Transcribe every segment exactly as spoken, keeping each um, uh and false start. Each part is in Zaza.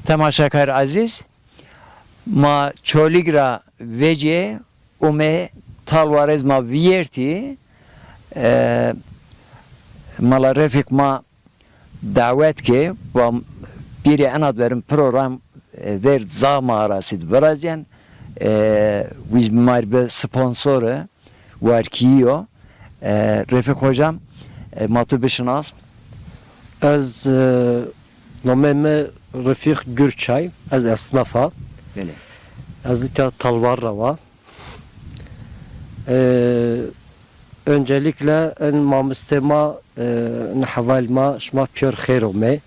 Temaşakar ezîz, ma Çolîg ra vecîyê, umê Talwarez ma vîyertî. E, mala Refîq ma dawet ke, va bîrê ena derin program, e, ver Zağ Mağarası di virazyen, e, wiz mar bi sponsori, warkîyî yo. E, Refîq hocam, e, ma tu bişinas. Ez, e, nomê mi Refîq Gürçay, ez esnaf a. Belê. Ez îta Talwar ra wa. E, öncelikle en mamostê ma, e, en heval ma, şima pîyor xêr omê.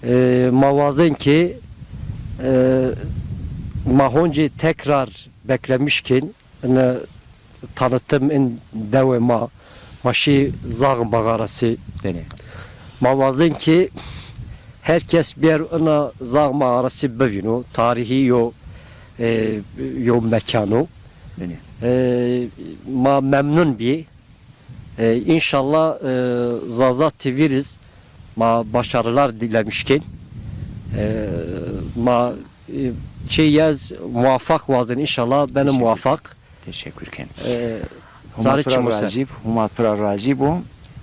E, ma wazên ki, e, ma honcî tekrar beklemiş kên, ine tanıtım in dewê ma, ma şî Zağ Mağarası. Belê. Ma wazên ki her kes bîyer ina Zağ Mağarası bivîno, tarihî yo, e, yo mekan o. Belê. E, ma memnun bî. E, înşallah, e, Zaza T V riz ma başarılar dilemiş kên. E, ma, e, çê yez muvaffak wazên, înşallah beno muvaffak. Teşekkür kên. E, Huma sarê tu ra çimo ser. Razî b, Huma tu ra razî bo.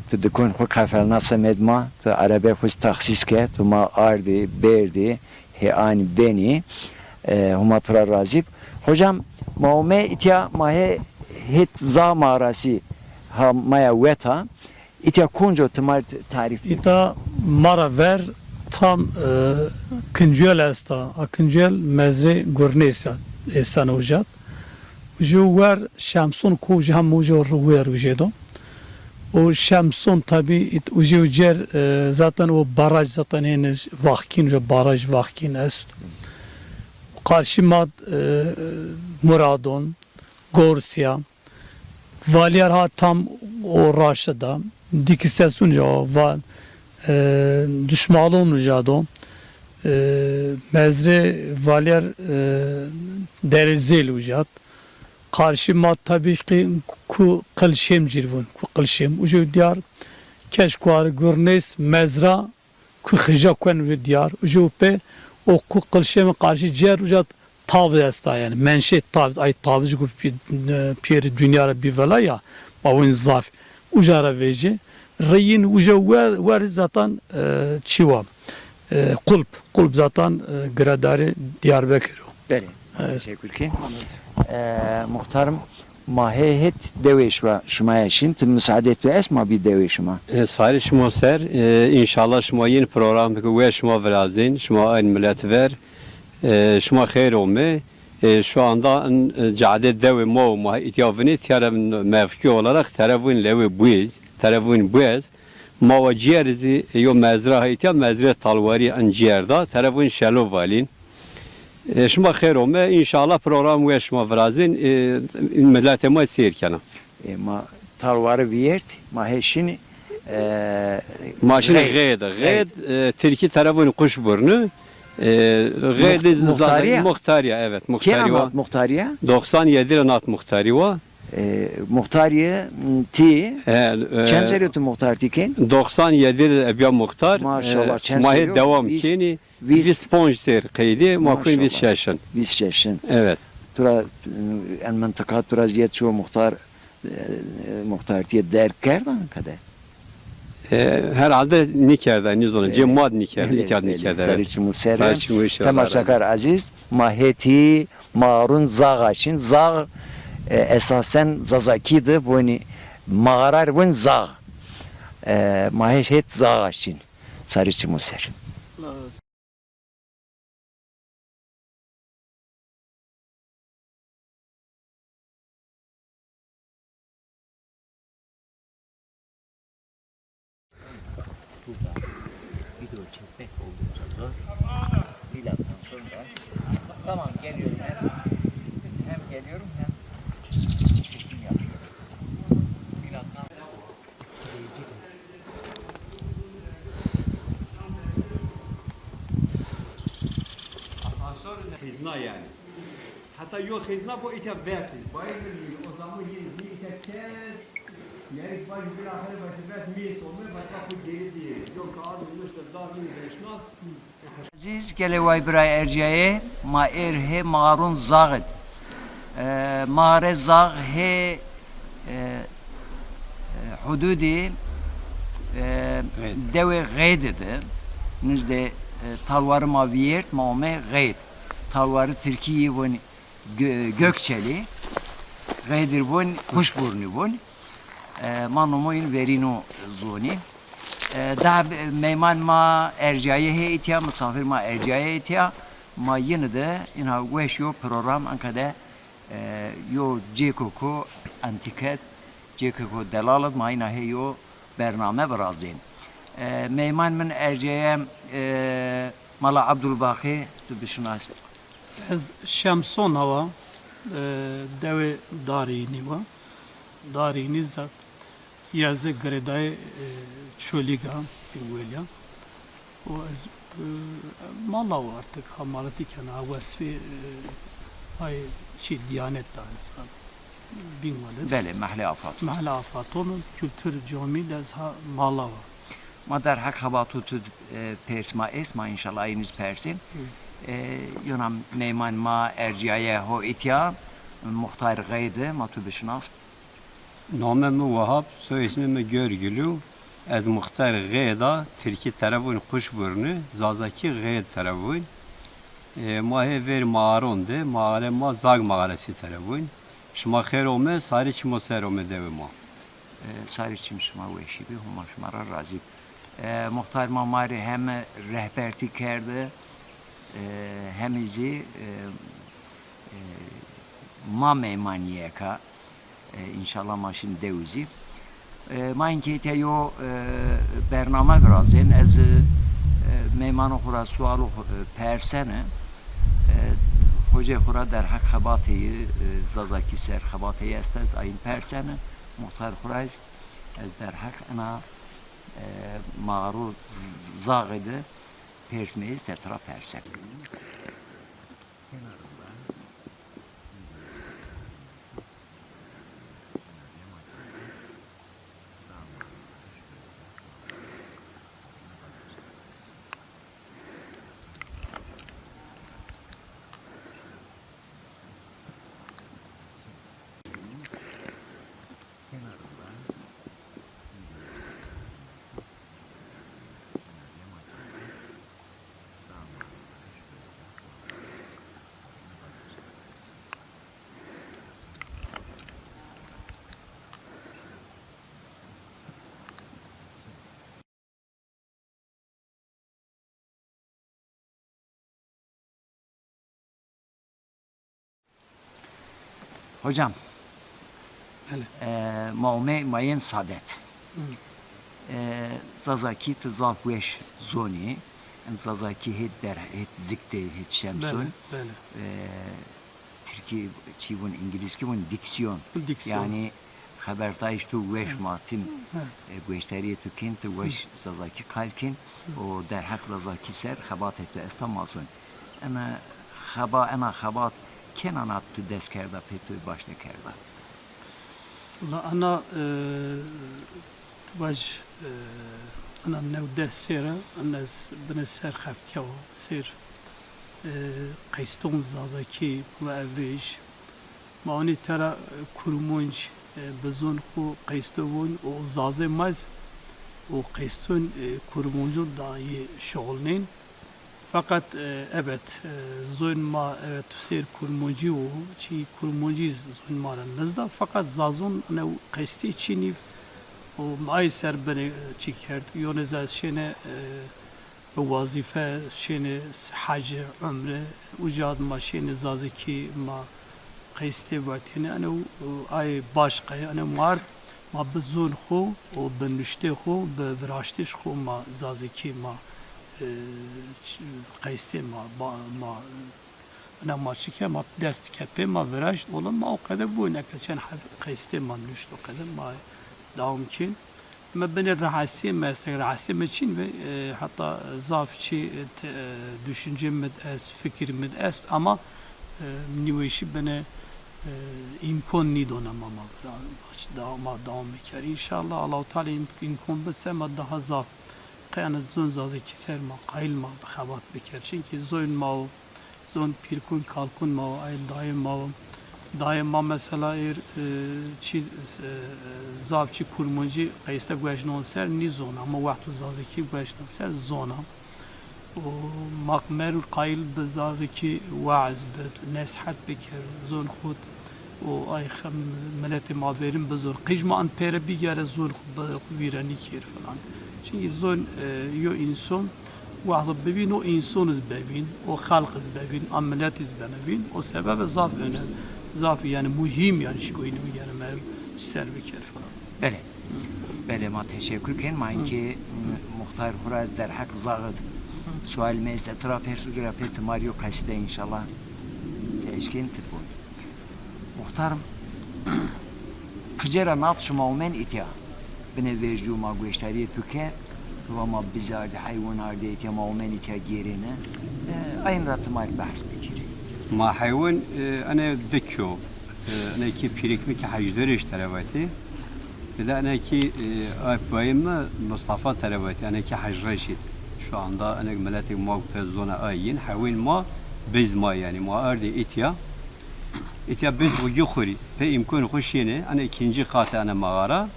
Tu dikon xwu qefelna semed ma, tu erebê xwu taksîs ke, tu ma ardî, berdî, hê anî benî. E, Huma tu ra razî b. Hocam, ma ome îtya ma hê hêt Zağ Mağarası ha maya weta. Îtya konco ti ma tarîf bikî. Îta ma ra ver tam, e, kincuyel esta. A kincuyel mezrê Gurnês ya, êsena uca d. Uca wer Şemson ko uca hem uca wer uca do. O Şemson tabi it-, uca cer, e, zaten o baraj zaten hêni Vaxkîn uca baraj Vaxkîn est. Qarşî ma d, e, Muradon, Gorsya, Valyer ha tam o raşte da. Dîkî Sesun ca o va, e, Duşmalon uca do. E, mezrê Valyer, e, Derê Zêl uca d. Qarşî ma tabî ki ku Qilşêm cîr vun, ku Qilşêm. Uca diyar keşkuar Gurnês mezra ku xija kuen vi diyar. Uca pe o ku Qilşêm qarşî cer uca tavi esta yanî. Menşê tavi, ay tavi ku pi-, e, piyeri dünya ra bî vela ya, ma win zaf. Uca ra vecî. Reyîn uca wer, wer zaten, e, çi wa. E, Qulp. Qulp zaten, e, giredarê Diyarbekir o. Belê. Evet. Teşekkür ki. E, muhtarım, ma hê hêt dewê şima, şima ya şin, ti musaadet tu est ma bî dewê şima. E, sarê şima ser, e, înşallah şima yeni program ki we şima virazên, şima aynı millet ver, e, şima xeyr omê. E, şu anda in, e, cadê dewê ma û ma îtya vinê, tiyara mevki olarak terefûn lewê Buêz, terefûn Buêz. Ma wa cîyer zî yo mezra ha îtya, mezrê Talwarî in cîyer da, terefûn Şelo valîn. E, şima xêr ome, înşallah program we şima virazên, e, miletê ma seyr kena. E, ma Talwarî vîyert, ma hê şinî, e, Ma şinî Xêd. Xêd. Xêd, e, tirkî terefûn Quşburnu. E, Xêd Muht-, zaten muhtariye? Muhtariye, evet, muhtariye. Kena nat muhtariye? Doksan yedi ra nat muhtariye. E, muhtariye, m, ti? E, e, çend serrî tu muhtartî kên? Doksan yedi ra ebiya muhtar. Maşallah, e, çend serrî? Ma hê devam kênî. Vîst, vîst ponc ser qeydî, ma kuyên vîst şeşin. Vîst şeşin. Evet. Tu ra, e, en mintiqa tu ra zîyed ço muxtar, e, muxtartîye derg kerdan kede? E, herhalde nîkerda, nîzona. Cê ma d nîkerda, îtya d nîkerda, evet. Sarê çimû ser. Sarê çimû ser. Temaşakar ezîz, ma hetî, ma rûn Zaxa şin. Zax, e, esasen Zazakî de vonî, mağarar von Zax. E, ma hê-, het Zaxa şin. Sarê çimû ser. Burada video çekmek oldukça zor. Milattan sonra, tamam, geliyorum, hem, hem geliyorum hem çekim yapıyorum. Milattan Xizna yanî. Heta yo xizna bo îtya vertî. Bayir mi, o zaman yine bir îtya kes. Yanî baş bir ahire başı vert mi sonu, başka bu geri değil. Yok, abi, işte, daha bir beş nat. Siz gelê way bira ercîyayê, ma êr hê Mağarun Zaxid. E, Mağare Zax hê, e, e, hududî, e, Xeyd. Dewê Xeydi de. Nizde, e, Talwarî ma vîyert, ma ome Xeyd. Talwarî tirkî yî vun Gö-, Gökçeli, Xeydir vun, Kuşburnu vun. E, ma nomo yin verîno zonî. E, daha be-, meyman ma ercîyaye hê îtya, misafir ma ercîyaye îtya. Ma yini de ina weş yo program anka de, e, yo cêko ko antiket, cêko ko delalet ma ina hê yo bername virazên. E, meyman min ercîyaye, e, Mala Abdulbaqî, tu bişinas. Ez Şemson awa, e, dewê Darînî wa. Darînî zat yeze girêdayê, e, Çolîga, Bîngwelîya. O ez, e, mala wa artık hamaretî kena, ha wesfî, e, ay çi diyanet da ez ha Bîngwelî. Belê, mehlê Afaton. Mehlê Afaton, kültür camî de ez ha mala wa. Ma derheq xebatû tu, e, pers ma est, ma înşallah yin zî persên. Hı. E, yona meyman ma ercîyaye ho îtya, muxtar Xeydi, ma tu bişinas. Name mi Wahab, soy ismi mi Görgülü. Ez muxtar Xeyda, tirkî tere vun Kuşburnu, zazakî Xeyd tere vun. E, ma hê ver mağaron de, mağare ma Zag mağaresi tere vun. Şima xêr ome, sarî çimo ser ome dewê ma. E, sarî çim şima weşî bî, Homa şima ra razî. E, muxtar ma ma rê hem rehbertî kerde, e, hem zî, e, e, ma meymanîyeka, e, înşallah ma şin dew zî. E, ma inkê îtya yo, e, bername virazên. Ez, e, meymano xwu ra sualo xwu, e, persene. E, hocê xwu ra derheq xebatê yi, e, zazakî ser xebatê yi esta, ez ayin persene. Muxtar xwu ra ez, ez derheq ina, e, mağaro Z-, Zaxê de pers mi ê, ez tira persene. Hocam, belê, e, ma omê mayên Sadet. Hı. E, Zazakî tu zaf weş zonî. En Zazakî hêt der, hêt zik de, hêt Şemson. Belê, belê. E, Tirkî çî vun, îngilîzkî vun diksiyon. Diksiyon. Yanî xeberdayîş tu weş ma tim, e, gueştarîyê tu kên, tu weş Zazakî qal kên û derheq Zazakî ser xebatê tu esta ma zon. Ena xeba-, ena xebat kêna na tu dest kerda, pê tu başne kerda? Wela ena, e, tu vaj, e, ena new des sêr a, ena ez binê ser xeftîya wa, sêr, e, qeyston Zazakî ve evêj. Ma onî tera, e, Kurmonc, e, bi zon xwu qeysto vûn û zazê ma zî û qeyston, e, Kurmonco da yê şuxulnên. Feqet, e, ebet, e, zon ma, ebet, sêr Kurmoncî wo, çî Kurmoncî zon ma ra nizda, feqet zazon ene qeystê çînî û ma ay ser binê, e, çî kerd. Yonê zî ez şêne, e, bi wazîfe şêne hecî, umre, uca de ma şêne zazakî ma qeystê vatêne. Ene, e, ay baş qey, ene mard ma bi zon xwu û bi nuştê xwu, bi viraştiş xwu ma zazakî ma, e, ç-, qeystê ma, ba-, ma, ene ma çike ma dest ke pê ma viraşt, ola ma o qede bûn, eke çend hez qeystê ma nuşt o qede ma dewam kên. Mi binê rahatsîyê mi estek, rahatsîyê mi çin ve, e, heta zaf çi, e, te-, e, düşüncê mi de est, fikir mi de est, ama, e, nîweşî binê, e, îmkon nîdona ma, ma, da-, ma dewam biker. Înşallah Allahu Teala îm-, îmkon bise ma daha zaf Yanî zon zazakî ser ma qayîl ma bi xebat biker. Çimkî zon ma o, zon pîrkun kalkun ma o, ay dayê ma o. Dayê ma mesela êr, e, çî, e, zaf çî kurmancî qeyste gueş non ser nîzona, ama wexto zazakî gueş non ser zona. Û ma qe merû qayîl bi zazakî weaz bid, nesîhet bikir, zon xwu û ay xem miletê ma verîn bizon. Qij ma in pêre bîgere zon xwu bi xwu vîre nîkir filan. Çimkî zon, e, yo înson wexto bivîn o înson iz bevîn, o xelq iz bevîn, a milet iz benivîn. O sebebe zaf önem, zaf yanî muhîm yanî çîko înî bîgere merû ser bikir filan. Belê. Belê, ma teşekkür ken. Ma inkê, m, muxtar xwu ra ez derheq zaxid sual mi este. Tira pers uca ra pê ti ma rê yo qesîde înşallah ti eşkên ti bo. Muxtar, qice ra nat şima omen îtya. Binê vercû ma gueştarîyê tu ke, tu va ma biz ardî, heywan ardî îtya, ma omen îtya gêrêne. E, ayin ra ti ma rê behs bikirî. Ma heywan, e, ene di kyo. E, ene kî pîrêk mi kî Hecî Derêş terevetî. Bir de ene kî, e, ay payê mi Mustafa terevetî. Ene kî Hecî Reşîd. Şu anda ene miletê ma pê zona ay yin. Heywan ma, biz ma yanî. Ma ardî îtya. Îtya biz xwu gi xwu rî. Pê îmkon xwu şîne. Ene ikinci kat ene mağara.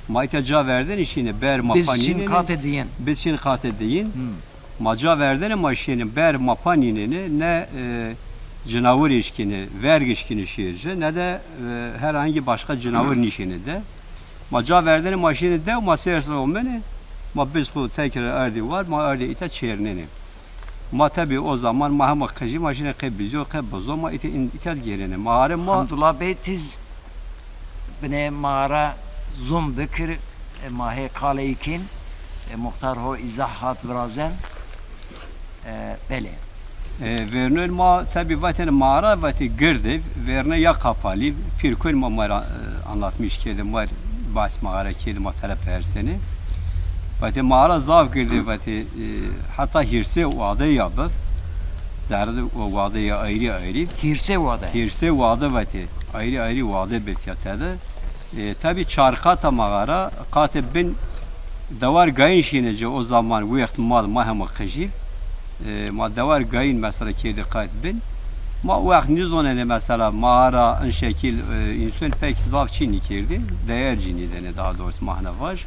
Ma îtya ca verdenê şîne. Ber ma pa nînenê. Biz şîn katê diyin. Biz şîn katê diyin. Hmm. Ma ca verdenê ma şînê ber ma pa nînenê, ne, e, cinawir eşkînê, verg eşkînê şêr ci, ne de, e, herhangi başka cinawir nîşênê de. Ma ca verdenê ma şînê dew, ma sêr ser omenê, ma biz xwu tekrar ardî war, ma ardî îta çêrnenê. Ma tebî o zaman ma hema qijî, ma şînê qey bizyo, qey bizo, ma îta, îta gêrenê. Ma are ma Hamdullah Bey tiz binê mağara zon bikir, e, ma hê qaleyî kên, e, muxtar ho îzah hat virazen. E, belê. E, vernon ma tabi vatên mağara vatê girdi, verne ya kapalî, pîrkun ma ma ra, e, anlatmış kerdî, ma bahs mağara kerdî, ma tera persêne. Vatê mağara zaf girdi, vatê, e, heta hîrsê wade ya biv. Zerrê o wade ya ayrî ayrî. Hîrsê wade. Hîrsê wade vatê. Ayrî ayrî wade biv ya tede. E, tabî çar qata mağara, qatê bin dewar gayîn şîne ci, o zaman wext ma, ma hema qijî. E, ma dewar gayîn mesela kerdî qat bin. Ma wext nîzonenê mesela mağara in şekil, e, însan pek zaf çî nîkerdî. Değer cî nîdenê daha doğrusu ma hina vaj.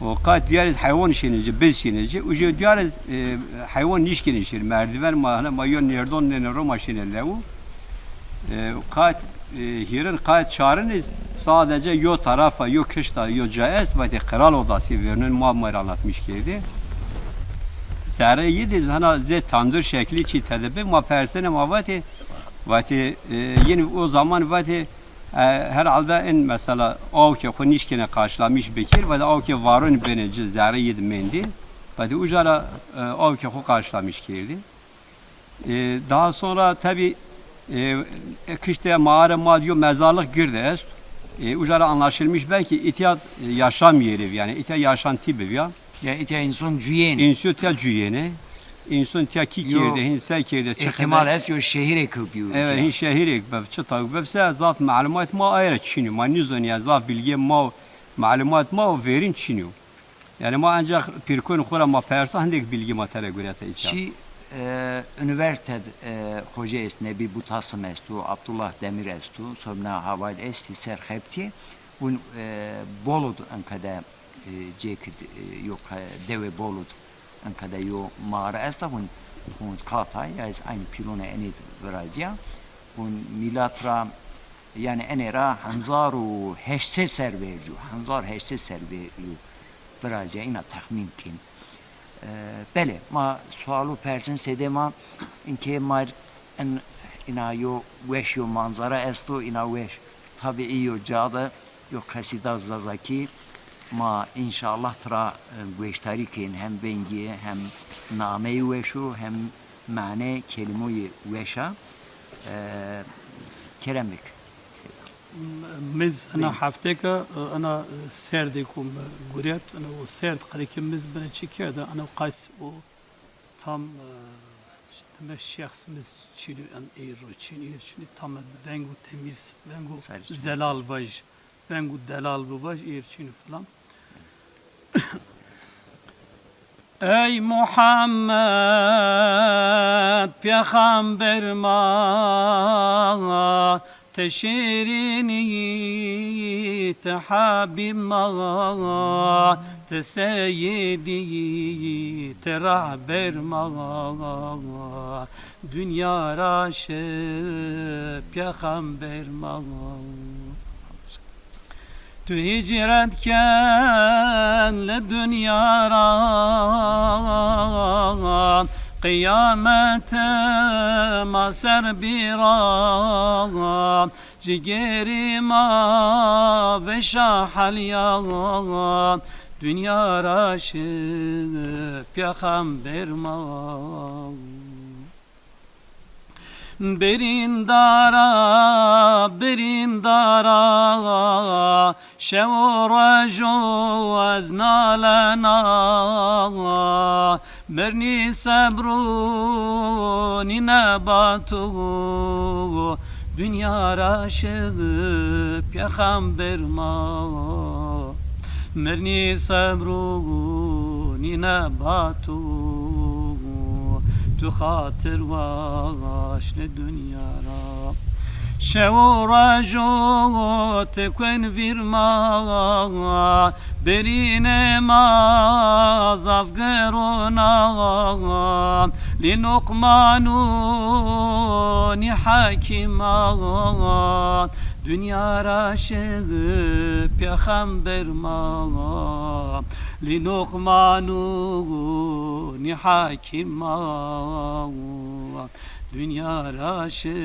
O qat diyar iz heywan şîne ci, biz şîne ci. Uca diyar iz, e, heywan nîşkînê şîr. Merdiven ma hina ma yo nêrdon nêne ro ma şîne lewu. E, qat, e, hîrin qat çarin iz sadece yo tarafa, yo kişta, yo ca est, vatê Kral Odası, vernon ma ma ra anlatmış kerdî. Zerrê yi de hana zê tandur şeklî çî tede bi, ma persêne ma vatê, vatê, e, yeni o zaman vatê, e, herhalde in mesela awkê xwu nîşkêne karşılamış bikir, vatê awkê varon benê ci zerrê yi de mendî, vatê uca ra, e, awkê xwu karşılamış kerdî. E, daha sonra tabi, e, e, kişte mağara ma yo mezarlık girdi est. E, uca ra anlaşılmış belki îtya, e, yaşam yeri, yani îtya yaşantî biv ya. Ya îtya însan cuyên. Însan tiya cuyêne. Însan tiya kî kerde, hin se kerde, çi qede. Îhtimal est yo şehirêk biyo. Evet, hin şehirêk biv, çi tawk biv se, zaf malumat ma aye ra çin o. Ma nîzonî ya, zaf bilgê ma, malumat ma verîn çin o. Yani ma ancak pîrkon xwu ra ma persa, hindêk bilgî ma tera gureta îtya. Çi, e, unîversîte de, e, xoce est, Nebî Butasim esto, Abdullah Demir esto, sobna Havayl estî ser xebtî. Vun, e, Bolud in qede, e, cêkid, e, yo qe-, dewê Bolud in qede yo mağara esta, vun ponc qata ya, ez aynî pîlone enê virazîya. Vun mîlat ra, yani enê ra hezar û heşt sey ser vercû, hezar heşt sey ser vercû. Virazîya îna texmîn kên. E, belê, ma sual û persên sêdê ma, inkê ma r-, in, îna yo weş yo manzara esto, îna weş tabîî yo ca de, yo qesîda zazakî, ma înşallah tira, e, gueştarî kên, hem vengî, hem nameyî weş o, hem mane kelîmoyî weş a. E, kerem bik. Miz ena heftêka, ena serdêko mi guret, ena o serd qedêkê miz bine çi kerde, ena qays o tam, e, demek şexs miz çînî, en êr ro çînî, êr çînî tam veng û temîz, veng û zelal vaj, veng û delal bi vaj, êr çînî filan. Ey Muhammed, pêxember ma, ti şîrîn î, ti hebîb ma, ti seyîd î, ti rehber ma, dinya ra şi pêxember ma. Tu hîcret ken li dinya ra, qiyamete ma ser bîra, jigêrî ma veşa helya, dinya ra şi pêxember ma. Birîndara, birîndara, şew û rojo ez nalena, mirnî sebru nî nebato, dinya ra şi pêxember ma. Mirnî sebru nî nebato, tu xatir waş li dinya ra. Şew û rojo ti kuen vîr ma, birînê ma zaf gerûn a, lî Luqman û nî Hekîm a, dinya ra şi pêxember ma, lî Luqman û nî Hekîm a, dinya ra şi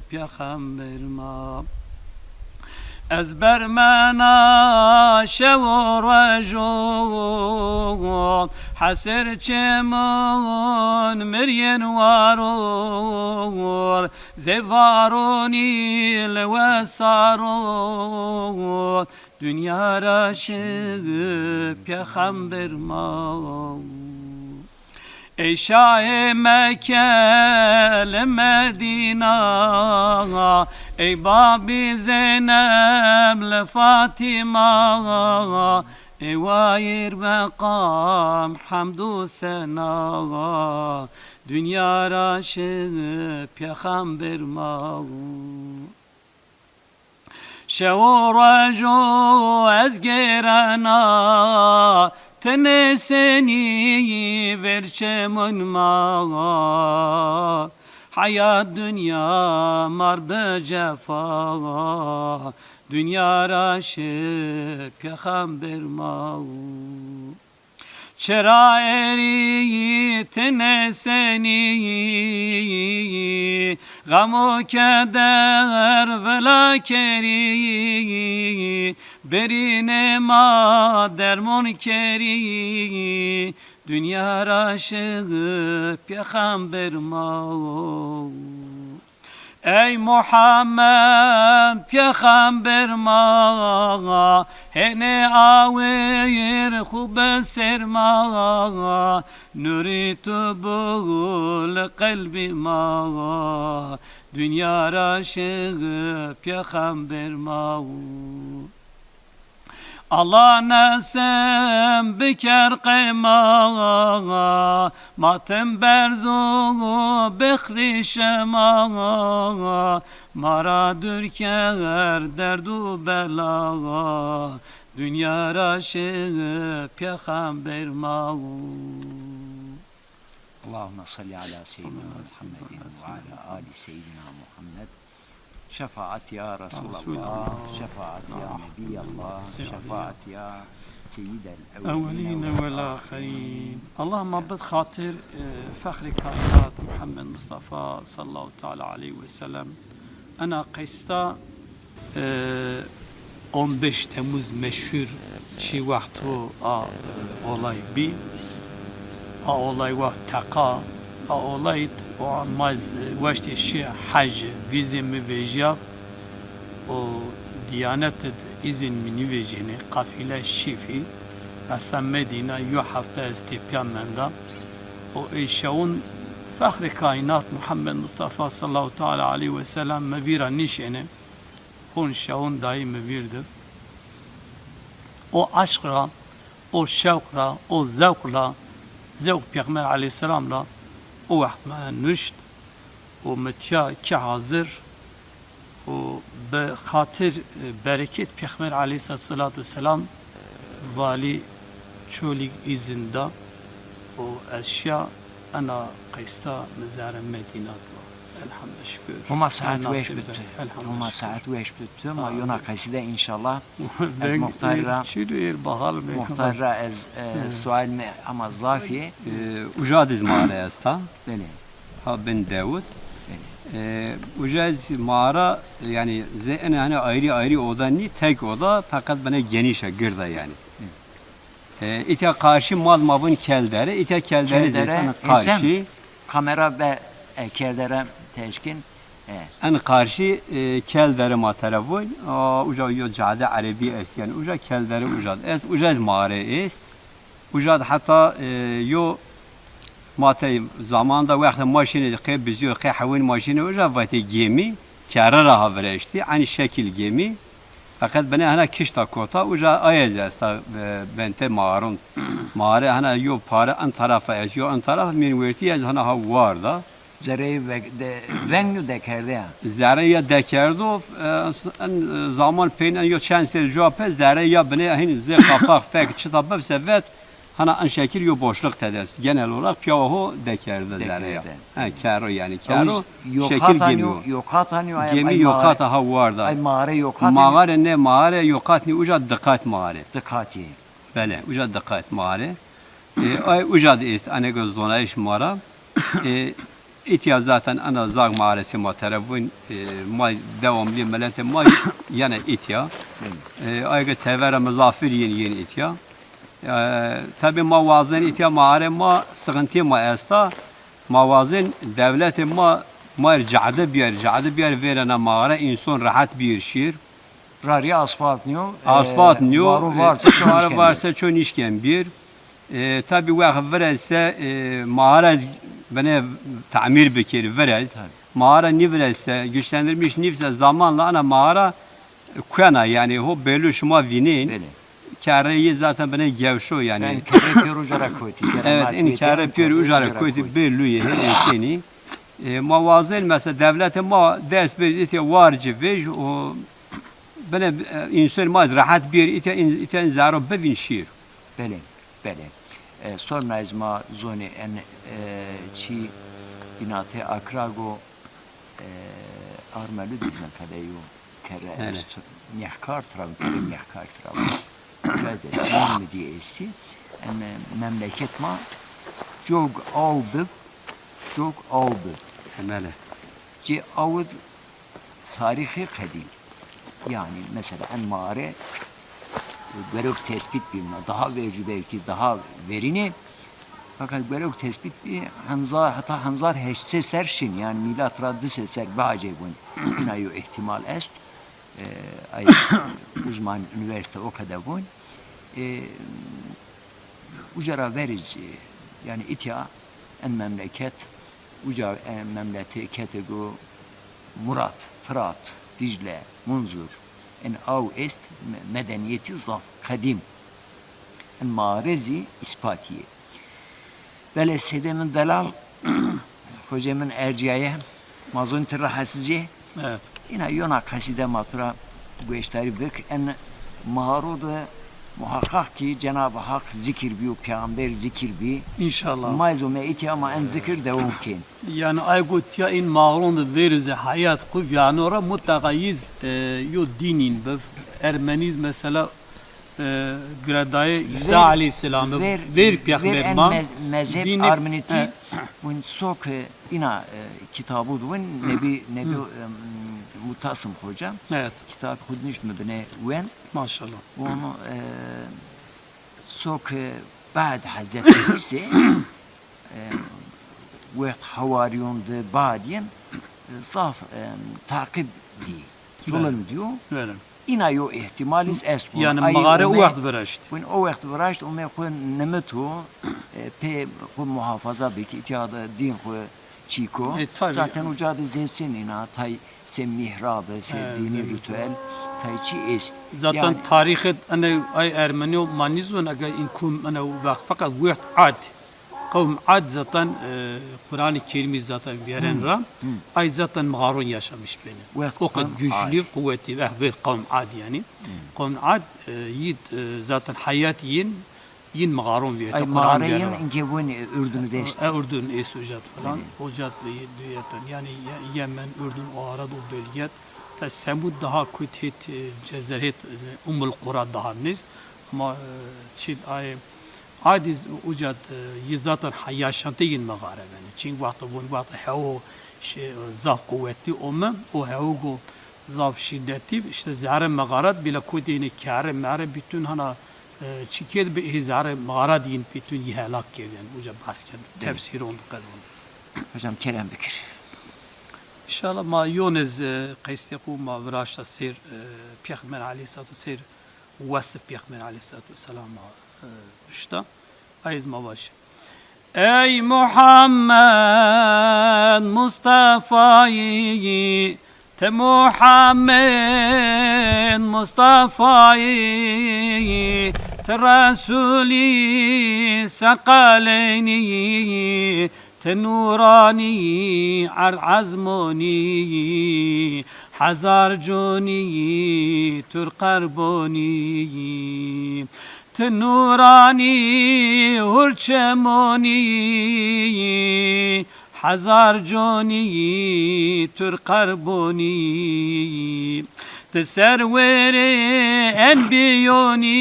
pêxember ma. Ez bermena şew û rojo, hesir çimun miriyên waror, zê varonî li wesaro, dinya ra şi pêxember ma. Ey şahê Mekke li Medîna, ey babî Zeyneb li Fatîma, ey wayîr meqam hemd û sena, dinya ra şi pêxember ma. Şew û rojo ez gêrena, ti nêsenî ver çimun ma. Heyat dinya mar bi cefa, dinya ra şi pêxember ma. Çira erî ti nêsenî, xem û keder vila kerî, birînê ma dermon kerî, dinya ra şi pêxember ma. Ey Muhammed, pêxember ma, hênê awêr xwu bi ser ma, nûrî tu bû li qelbî ma, dinya ra şi pêxember ma. Allah nesib biker qey ma, ma tim berz û bixrî şima, ma ra dûr ker derd û bela, dinya ra şi pêxember ma. Allahümme salli ala seyyidina Muhammedin ve ala ali seyyidina Muhammed. Şefaat ya Resulallah, şefaat ya Nebiyallah, şefaat ya Seyyidel evveline vel ahirin. Allah ma bid xatir, e, Fexrê Kaînat Muhammed Mustafa sallallahu teala aleyhi ve sellem. Ena qeysta E, on beş Temmuz meşhur çi wext o a, e, olay bî. A olay wext teqa, a olay o an ma ez, e, weştê şi hec, vîzê mi vejîya, o Diyanet id îzin mi nîvejênê, qafîle şîfî, esa Medîna yo hefte ez tepîya menda. O ey şewun Fexrê Kaînat Muhammed Mustafa sallallahu teala aleyhi ve sellem mi vîra nîşêne. Hûn şewun dayî mi vîr di. O eşq ra, o şewq ra, o zewq ra zewq Pêxember aleyhîsselam ra o wext mi nuşt û mi tîya kî hazir û bi xatir, e, berekêt Pêxember aleyhîsselatu selam valî Çolîg îzin da û ez şiya ena qeysta mi zerre Medîna dwa. Elhamdülillah şükür. Homa saet weş bit. Homa saet weş bit. Ma yona qesîde înşallah. Ez muxtar ra, muxtar ra ez, e, sual mi ama zafî. E, uca diz mağara esta. Belê. Ha bin Dewud. Belê. E, uca iz mağara, yani, zê ene hani ayrı ayrı oda nî, tek oda, fakat bine geniş a, gird a yani. E, îtya karşı mal ma vun Keldere, îtya Keldere zê sana karşı. Kamera be, e, Keldere teşkin. E. En karşı, e, Keldere ma tera vun. A, uca yo cade erebî est, yani uca Keldere uca est, uca iz mağara est. Uca de heta, e, yo ma tey zamanda wexta ma şinê qey bizîyo, qey hewin ma şinê uca vatê gemî, kerre ra ha vireştî, eynî şekil gemî. Feqet bine hena kişta kota, uca aye zî esta, e, bente mağarun. Mağare hena yo pare en tarafa est, yo en tarafa, mîn wertî ez hena ha warda. Zereyê ve-, de-, veng yo dekerde ya. Zerre ya dekerdo, e, en, e, zaman peyn en yo çend serî cuwa pê, zerre ya binê hin zê qapaq fek çita bivse vet, hana en şekil yo boşluk tede est. Genel olarak piyawa ho dekerde zerre ya. He, kero yani, kero şekil gemî yo. Yoqatan yo, gemî yoqata ha warda. Ay mağare yoqatan. Mağare ne, mağare yoqat nî, uca diqat mağare. Diqatî. Belê, uca diqat mağare. E, ay uca de est, anegöz zonayış ma ra. E, îtya zaten ana zag mağaresi ma tera vun, e, ma devamlı milletê ma yene îtya. E, ay ge tevera misafir yin yin îtya. E, tabi ma wazen îtya mağare ma sıkıntı ma esta. Ma wazen devletê ma, ma cade biyar, cade biyar verena mağare, insan rahat biyar şir. Rarî asfalt nîyo. Asfalt nîyo. Varo varse ço nîşken bir. E, tabi wext virezse, e, mağara bine tamir bikir, virez. Mağara nîvirezse, güçlendirmiş nîvse zamanla ana mağara kuena, yani ho belü şima vînên. Kerreyî zaten bine gevşo yani. Ben kerre pêro uca ra kotî. Evet, in kerre pêro uca ra kotî, belü ye, he, êşenî. E, ma wazen mesela devlete ma dest bir îtya war ci vej o bine, e, insan ma rahat bir îtya in, îtya in zaro bivin şir. Belê, belê. E, sonra ez ma zonê en, e, çi binate akrago, e, armelü dizin qedeyo kerre est. Mîhkar tira, kerre mîhkar tira. Uca de sînî mi dî estî. Em, e, memleket ma cog aw bi, cog aw bi. Belê. Ci aw id tarîxê qedîm. Yani mesela en mağare gerek tespit bî, daha vercû belkî daha verînê. Fakat gerek tespit bî, henzar, heta henzar heşt sey ser şin, yani mîlat ra di sey ser biacê vun. Îna yo îhtîmal est. E, ay uzman üniversite o qede vun. E, uca ra verî zî, yani îtya en memleket, uca en memlekete go Murat, Firat, Dicle, Munzur, en aw est me-, medeniyetî zaf qedîm. En mağare zî îspatî yê. Belê Sêdê min delal, hocê min ercîyaye, ma zon ti rahatsız yê. Evet. Îna yona qesîde ma tu ra gueştarî bik. En mağaro de muhaqqaq ki Cenab-ı Hak zikir bî û peyxamber zikir bî. İnşallah. Ma ez û me îtya ma en zikir dewam kên. Yani ay got ya in mağaron de verî zî heyat ku vîyano ra mutlaka yiz, e, yo dînîn biv. Ermenîz mesela e, giredayê Îsa aleyhîsselamî, ver, ver pêxember ma, mezheb armenîtî, win so ke îna, e, kitabû di win, Nebî, Nebî, e, Mutasim Hoca, kitab xud nişt mi bine wen. Maşallah. Onu, e, so ke bad Hezretî Îsê, e, wext hawarîyon de badîyen, e, zaf, e, taqîb dî, zulm dîyo. Îna yo îhtîmalîz est. Yani mağare o wext viraşt. Win o wext viraşt, ome xwu nimito, e, pê xwu muhafaza bik, îtya de dîn xwu çîko. E, tabii. Zaten uca de zênsin îna, tay se mîhrab, se dînî ritüel, tay çi est. Zaten yani tarîxê ene ay Ermenî ma nîzon, ege in kum ene wext, fakat wext ad. Qewm Ad zaten, e, Quran-ı Kerim'i zaten veren ra, ay zaten mağaron yaşamış beni. Wext O kadar qewm güçlü, Ad. kuvvetli, eh, bir qewm Ad yani. Qewm Ad, e, yid, e, zaten hayat yin, yin mağaron viyet. Ay, Quran mağara veren yin ra. inke vun, e, Ürdün'ü deşt. E, Ürdün, es Ucat falan. Evet. Ucat ve Ye-, Duyat'ın. Yani Ye-, Yemen, Ürdün, o arada o bölge. Ta Semud daha kut hit, e, Cezir hit, e, Ummul Qura daha nist. Ama, e, çil ay, Adiz uca, e, yi zaten ha-, yaşantı yin mağara beni. Çin wextı vun wextı hewo şey, e, zaf kuvvetli ome, o hewo go zaf şiddetli, işte zerre mağarat bile kudini kere mere bütün hana, e, çiked bi hi zerre mağarat yin bütün yi helak kerdin. Uca basken tefsir on kadın. Hocam kerem bikir. İnşallah ma yonez, e, qeystequ ma viraşta ser, e, Peyxmer aleyhissalatu ser, wesif Peyxmer aleyhissalatu vesselam, e, duşta. Ayız ma baş. Ey Muhammed Mustafa'yı, te Muhammed Mustafa'yı, te Resulî seqaleyni, te nûranî erd ezmonî, hezar conî tur qerbonî. Ti nûranî hur çemonî, hezar conî tur qerbonî. Ti serwerê enbiyonî,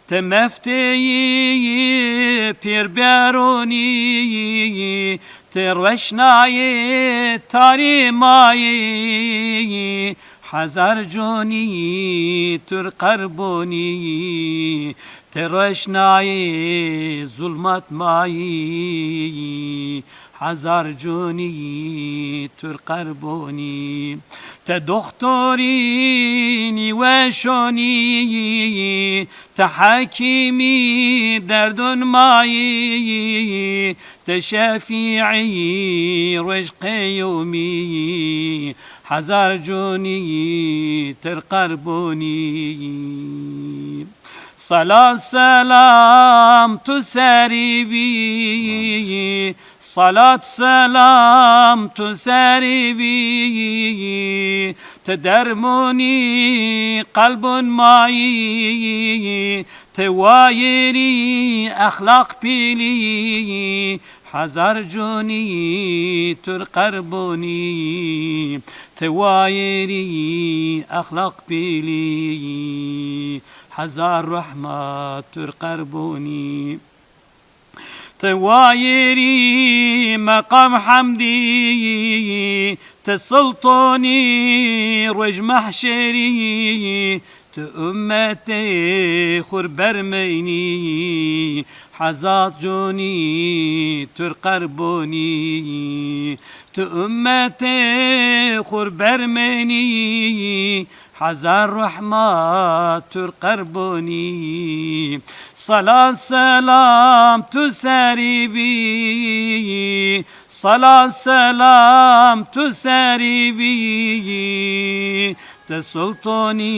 ti mefteyî pîrberonî, ti roşnayê tarî ma yî, hezar conî tur qerbonî. Ti roşnayê zulmat ma yî, hezar conî tur qerbonî. Ti doxtorî nîweşonî, ti hekîmî derdon ma yî, ti şefîî roj qeyûmî, hezar conî tur qerbonî. Selat selam tu serî vî, selat selam tu serî vî. Ti dermonî qelbon ma yî, ti wayirî exlaq pîlî, hezar conî tur qerbonî. Ti wayirî exlaq pîlî, hezar rehmet tur qerbonî. Ti wayirî meqam hemdî, ti sultonî roj mehşerî, ti ummetê xur bermeynî, hezar conî tur qerbonî. Ti ummetê xur bermeynî, hezar rehmet tur qerbonî. Selat selam tu serî vî, selat selam tu serî vî. Ti sultonî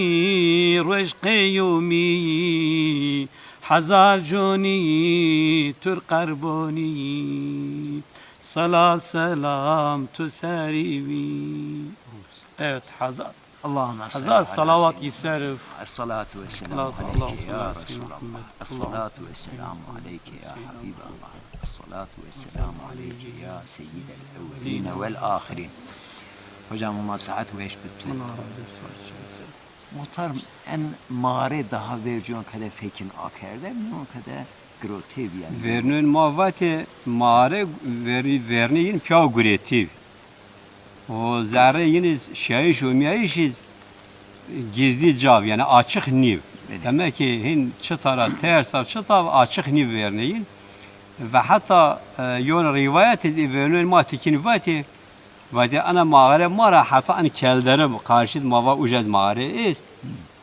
roj qeyûmî, hezar conî tur qerbonî. Selat selam tu serî vî. Evet, hezar. Allahümme salli Hezar ala salavat seyyidina. Yi ser. Esselatu ve selamu Salatu, aleyke Allahümme ya salli ala Resulallah. Muhammed. Esselatu ve selamu aleyke ya Habiballah. Esselatu ve selamu aleyke ya seyyidel evveline vel ahirin. Hocam, ma saat weş bitti. Allah razı olsun. Muhtarım, en mağare daha vercî on kede fekin akerde, mi on kede girotê bî yanî. Vernûn ma vatê mağare ver-, vernî yin pîya guretî. O zerre yin iz şayîş û mîyayîş iz gizlî cav, yanî açık nîv. Belê. Demek ki hin çita ra tersa çita açık nîv vernî yin. Ve heta, e, yon rîwayet iz vernûn ma tikîn vatê, Vatê ana mağare ma ra heta an keldere bi, karşîd ma va uca iz mağare est.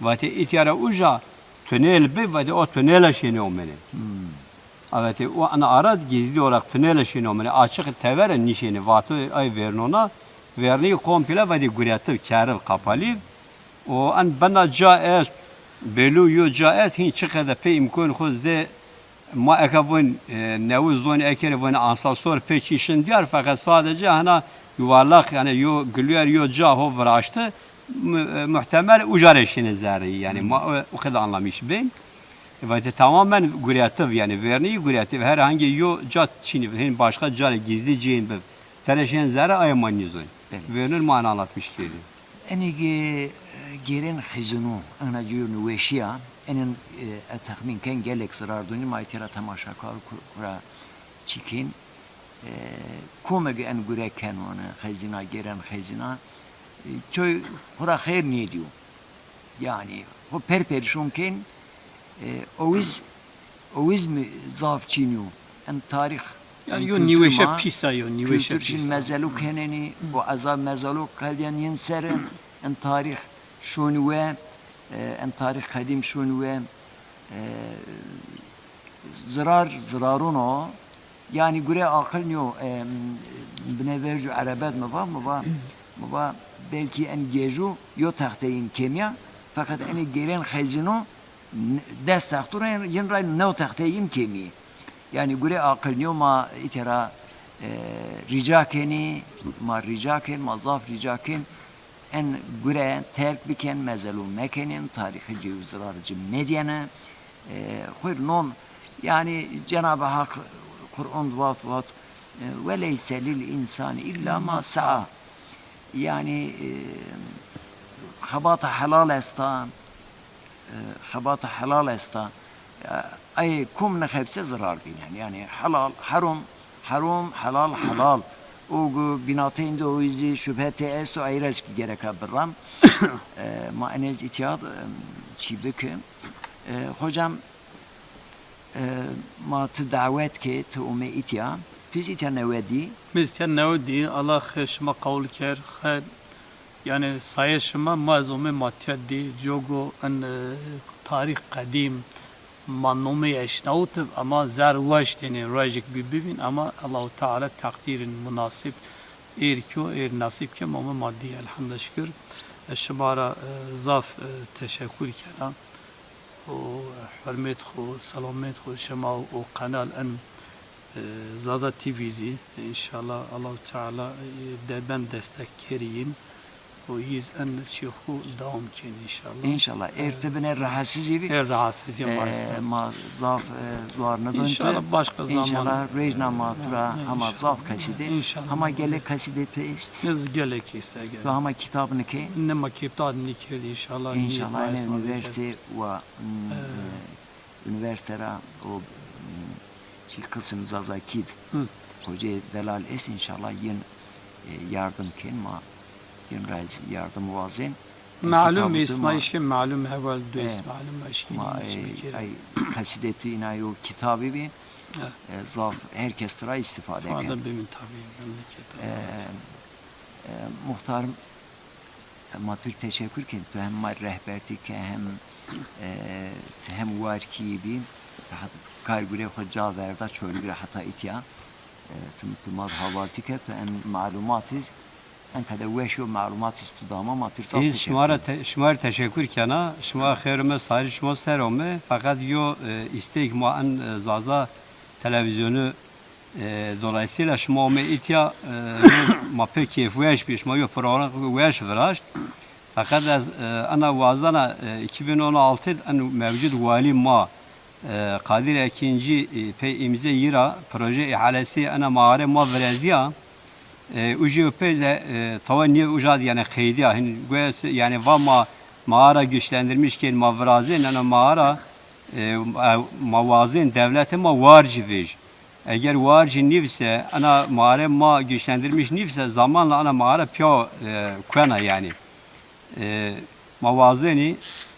Vatê îtya ra uca tunel bi, vatê o tunela şênê omenê. A vatê o ana ara gizlî olarak tunela şênê omenê. Açık tevere nîşênê. Vato ay vernona, vernî komple vatê guretiv, keriv, kapalîv. O an bena ca est, belû yo ca est, hin çiqede pê îmkon xo zê Ma eke vun, e, newi zon ekerê vun ansasor pê çî şin diyar, feqet sadece hena yuvarlaq, yani yo gilûyer yo ca ho viraşti, mu-, e, muhtemel uca rê şinê zerrî, yani ma o, o kadar anlamış bin. E, vate tamamen guretiv, yani vernî guretiv, herhangi yo ca çînî, hin başka ca rê gizli cîn bi. Tere şên zerre aye ma nîzon. Belê. Vernun ma anlatmış kerdî. Enê ge-, gêrên xezîno, ena cîyo niweşîya, enên, e, e, texmîn ken gelek zirar donî, ma îtê ra temaşakar ku-, kura çîkên, e, komeg en gure keno, ene xezîna, gêrên xezîna, e, çoy xura xeyr nêdîyo. Yanî, xo per perîşon kên, e, owiz, owiz mi zaf çînî yo. En tarîx, yani en yo nîweşe pîsa yo, nîweşe pîsa. Kultur şin mezelo kenenî, o eza mezelo qedîyen yin ser, en tarîx şonî we, e, en tarîx qedîm şonî we, e, zirar, ziraron o. Yanî gure aqil nîyo, e, bine vercu erebet mi va, mi va, mi va belkî en gêjo yo texteyîn kêmîya, feqet enê gêrên xezîno n-, des texto ra yin ra new texteyîn kêmî. Yanî gure aqil nîyo ma îtê ra, e, rîca kenî, ma rîca kên, ma zaf rîca kên. En gure terk biken, mezelo mekenên, tarîxê cêwizirarê ci mediyene. E, xwir non, yani Cenab-ı Hak Kur'an vat vat, e, "Ve leyse lil insani illa ma sa'a." Yani, e, xebata helal esta, e, xebata helal esta. E, ay kum nexebse zirar bînen. Yani helal, herom, herom, helal, helal. O gu bînateyî de o zî şubhe tê esto, ay ra zî ki gereka birram. E, ma enê zî îtîya, e, çî bike. E, hocam, e, ma ti dawet ke, ti ome îtîya. Ti zî îtîya newe dî. Mi zî îtîya newe dî. Allah xêr şima qewul ker. Xêr Yani sayê şima ma ez ome ma tiya dî, cogo in, e, tarîx qedîm, ma nomeyî eşnawitib, ama zer waştêne rojêk bî bivîn, ama Allahu Teala teqdîrin munasib êr kyo, êr nesîb ke ma ome ma dî, elhamdülillah şikir. Ez şima ra, e, zaf, e, teşekkür kena. Û hurmet xo, selamet xo şima û qenal in. E, Zaza T V zî, înşallah, Allahu Teala, e, deben destekkerî yin û yîz en çî xwu dewam kên, înşallah. Înşallah. Êr ti bine rahatsizî bî. Êr rahatsizî ma esta. Ma zaf, e, zuar nidon ti. Înşallah, başka zaman. Înşallah, rêjna ma tu ra hema zaf qesîdê. Înşallah. Hema gelek qesîdê ti est. Ez gelek est, gelek. Tu hema kitab nikê? Ne, ma kitab nikerd, înşallah. Înşallah, enê unîversîte wa, m, e, Unîversîte ra o, m, çî qisim Zazakî d hoceyê delal est, înşallah yin, e, yardim kên, ma yin ra yardim wazên. Malum est, ma îşkî malum heval du est, malum ma îşkî ma, e, ay qesîdê tu îna yo kitabî bî. E, zaf her kes tu ra îstîfade kên. Îstîfade bimîn tabî, memleket. E, e, muhtar, Ma tu rê teşekkür ken, tu hem ma rehbertî ke hem, e, hem warkî bî, hat-, kar gure xo ca verda, Çolîg ra heta îtya, e, tu, tu ma havaltî ke, tu en malumatî, en qede weş o malumatî tu dama, ma tu rê zaf teşekkür. Şima ra te-, şima rê teşekkür kena, şima xêr ome, sarî şima ser ome, feqet yo, e, îstêk ma en, e, Zaza televîzyonu E, dolayısıyla şima ome îtya, e, yo ma pê keyfweş bî, şima yo program weş viraşt. Feqet ez, e, ena wazena, e, iki bin on altı en mevcud walî ma, e, Kadir Ekinci, e, pê îmzê yi ra proje îhalesî ena mağare ma virezîya. E, uji yo pê ze, e, tawa nîye uja de, yani qeydiya. Hin goya se, yani va ma mağara güçlendirmiş kên ma virazên, ena mağara, e, e, ma wazên dewlete ma warcî vêj. Eger warcî nîvse, ena mare ma güçlendirmiş nîvse, zamanla ena mare pîya, e, kuena yanî. E, ma wazenî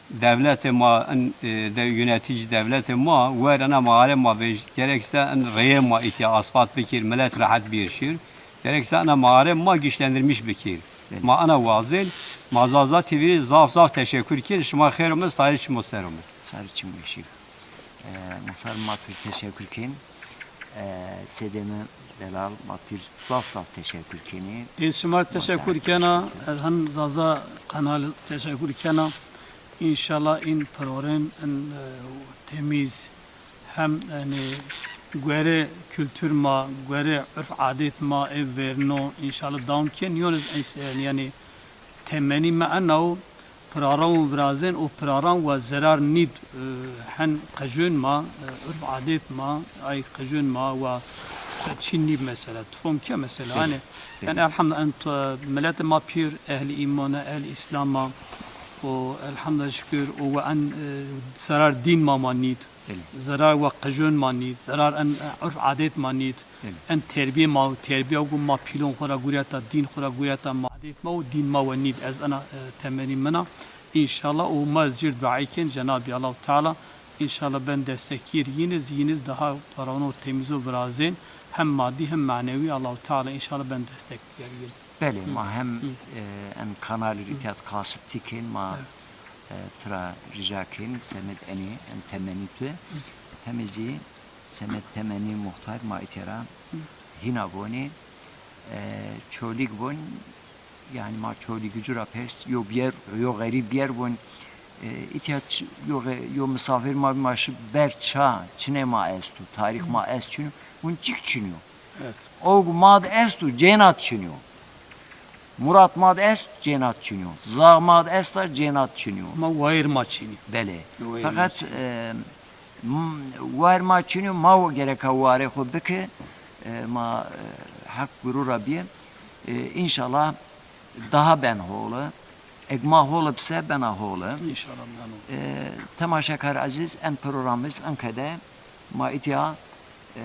dewlete ma, en, e, de, yönetici dewlete ma, wer ena mare ma vej, gerekse en reye ma îtya asfalt bikir, millet rahat bir şir. Gerekse ena mare ma güçlendirmiş bikir. Belê. Ma ena wazen, ma Zaza T V rê zaf zaf teşekkür kir. Şima xêr ome, sarî çimo ser ome. Sarî çimo şir. E, muhtar ma tu teşekkür kên. E, Sedemi Delal, ma tu zaf zaf teşekkür kenî. Ez şima rê teşekkür kena, ez hem Zaza Kanal teşekkür kena. Înşallah în program în, e, temîz, Hem, yanî, guerê kultur ma, guerê urf adet ma ê verno, înşallah dewam kên. Yalnız es-, yanî, temenî mi ena o, program virazên û program wa zerar nîd, e, hen qejûn ma, e, urf adet ma, ay qejûn ma wa çî nîb mesela, tufom ke mesela. Belê. Hani, Belê. Yani elhamdülillah, en to-, milletê ma pîr, ehlî îman a, ehlî îslam a, û elhamdülillah şükür, û wa en, e, zerar dîn ma ma nîd, Belê. Zerar wa qejûn ma nîd, zerar en, e, urf adet ma nîd. Belê. En terbîye ma, terbîya ku ma pîlon xo ra gureta, dîn xo ra gureta, ma adêt ma û dîn ma we nîd. Ez ena, e, temenî min a. Înşallah û ma ez cir duayî kên Cenabî Allahu Teala înşallah ben destekîr yîniz, yîniz daha parawno temîzo virazên hem madî hem manewî Allahu Teala înşallah ben destek bîyer yîn. Belê, Hı. ma hem, Hı. e, en kanalî Hı. îtya kasip ti kên, ma, Evet. e, tira rica kên, semed enê, en temenî tu. Hı. Hem zî semed temenî muhtar ma îtya ra Hı. hîna vonê, e, Çolîg von, yanî ma Çolîgicû ra pers, yo bîyer, yo xerîb bîyer von, e, îtya ç-, yo xe-, yo misafir ma, ma şi ber ça, çinê ma esto, tarîx ma est çin o, von çik çin o. Evet. O ku ma de esto, cênat çin o. Murat ma de est, cênat çin o. Zax ma de esta, cênat çin o. Ma wayir ma çin o. Belê. Wayir ma Feqet, çin o. e, m-, wayir ma çin o, ma gereka warê xo bike, e, ma, e, heq guru ra bîye. E, înşallah daha ben hole. Eg ma hole bise, bena hole. Înşallah ben hole. E, temaşekar ezîz, en programîz en qede ma îtya, e,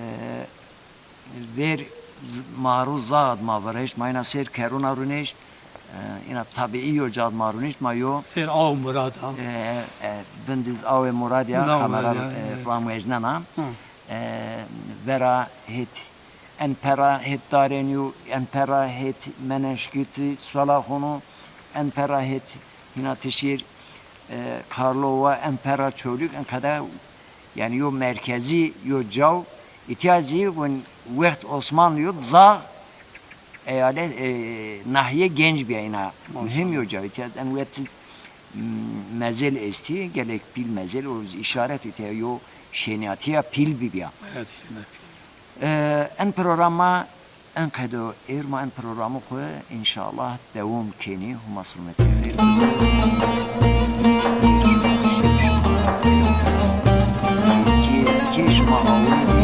Ver z-, maru zad ma vireşt, ma ina ser keruna runêşt, e, ina tabiî yo cad ma runêşt, ma yo Ser aw Murad a. e, e, bindiz awê Murad ya, Na kamera Murad ya, e, evet. ramwejnena. Hı. E, vera hêt, en pera hêt darên yo, en pera hêt meneşkiti sola xunu, en pera hêt hîna tişîr, e, Karlova, en pera Çolîg, en qede Yanî yo merkezî, yo caw, îtya zî win wext Osmanlî yo Zax eyalet, e, nahîye Genc bîya îna. Maşallah. Muhîm yo caw. Îtya en wet, m, mezel estî, gelek pîl mezel, o îşaret îtya yo şênîyatîya pîl bîbîya. Evet, şênîyatîya pîl. E, en programa en qedo êr ma en programê xwu înşallah dewam kenî. Huma selametî xêr. Kê, kê şima awin.